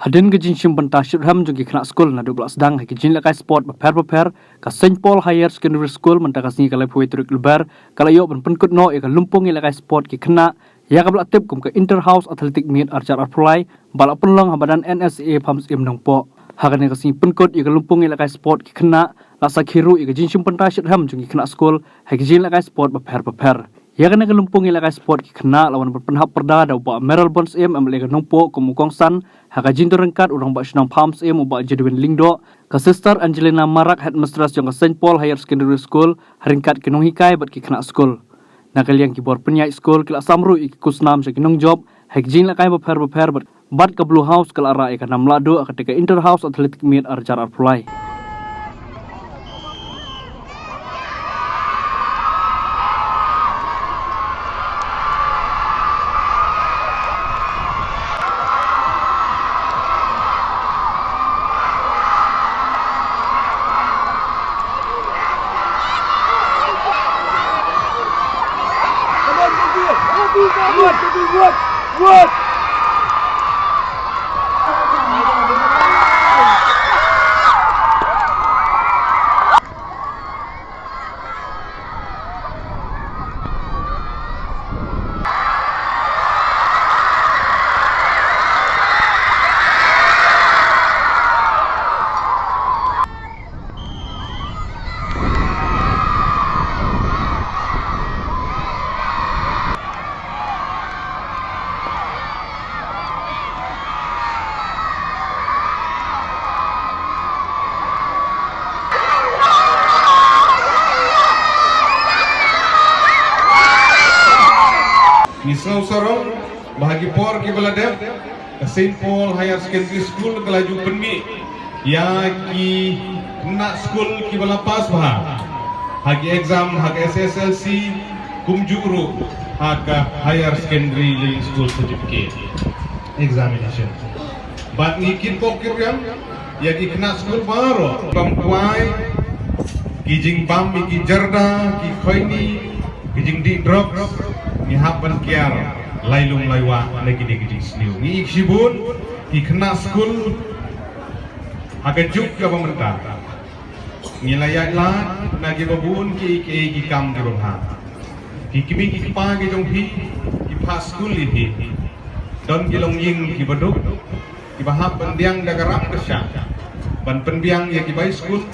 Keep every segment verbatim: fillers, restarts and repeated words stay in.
Hadien ka jingshim bynta shitrhem jong ki khynnah skul naduh ba la sdang ha ki jingïalehkai sport bapher bapher, ka Saint Paul Higher Secondary School mynta ka sngi ka laiphew tarik Lber ka la ïoh ban pynkut noh ïa ka lympung ïalehkai sport ki khynnah, ïa kaba la tip kum ka Inter House Athletic Meet arhajar arphew lai, ba la pynlong ha madan N S A A Pharmacy Nongpoh. Ha kane ka sngi pynkut ïa ka lympung ïalehkai sport ki khynnah, la sakhi ruh ïa ka jingshim bynta shitrhem jong ki khynnah skul ha ki jingïalehkai sport bapher bapher. Ïa kane ka lympung ïalehkai sport ki khynnah la wan ban pynhap pyrda da u Bah Mayralborn Syiem, M L A ka Nongpoh, kum u kongsan, ha ka jingdon ryngkat u Rangbah Shnong Pharmacy Nongpoh, u Bah Jedwin Lyngdoh, ka Sister Angelina Marak, Headmistress jong ka Saint Paul Higher Secondary School, ha ryngkat ki nonghikai bad ki khynnah skul. Na ka liang ki bor pynïaid skul ki la sam ruh ïa ki khusnam sha ki nongjop ha ki jingïalehkai bapher bapher bad, bad ka Blue House ka la rah ïa ka nam lahduh ha katei ka Inter House Athletic Meet arhajar arphew lai. Ngi sngewsarong ba ha ki por kiba la dep, ka Saint Paul Higher Secondary School ka la ju pynmih ïa ki khynnah skul kiba la pass bha ha ki exam, ha ka S S L C, kumjuh ruh ha ka Higher Secondary Leaving School Certificate Examination. Bad ngi kitbok kitrwiang ïa ki khynnah skul baroh, kam kwai ki jingbam ïa ki jarda, ki khoini, ki jingdih drugs, ngi hap ban kiar lai lum lai wah na kine ki jingsniew. Ngi ïeit shibun ki khynnah skul ha ka juk kaba mynta. Ngi la ïaid lad na kiba bun kiei kiei ki kam kiba bha. Ki kmie ki kpa ki jong phi ki phah skul ïa phi. Don ki longïing kiba duk kiba hap ban biang da ka rap ka shah ban pynbiang ïa ki bai skul,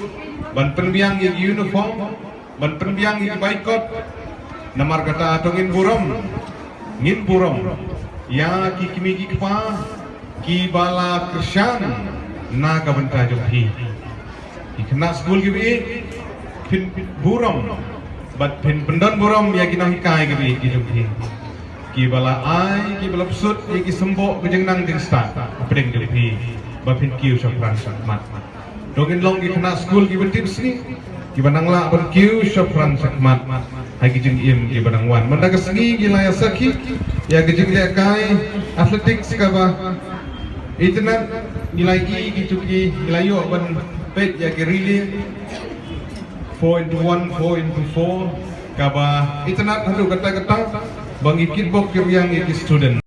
ban pynbiang ïa ki uniform, ban pynbiang ïa ki bai kot. Namar kata to ngin burom, ngin burom ïa ki kmie ki kpa kiba la kyrshan na ka bynta jong phi. Ki khynnah skul kiba ïeit, phin burom bad phin pyndon burom ïa ki nonghikai kiba ïeit ki jong phi, kiba la ai, kiba la bsut ïa ki symboh ka jingnang jingstad hapdeng jong phi ba phin kiew shaphrang shakhmat. To ngin long ki khynnah skul kiba tipsngi, kiba nang lah ban kiew shaphrang shakhmat ha ki jingim kiba nang wan. Mynta ka sngi ngi la ïa sakhi ïa ka jinglehkai athletics kaba itynnad, ngi la ïohi ki juki, ngi la ïoh ban peit ïa ki relay four into one, four into four, kaba itynnad haduh katta katta, ba ngi kitbok kitrwiang ïa ki student.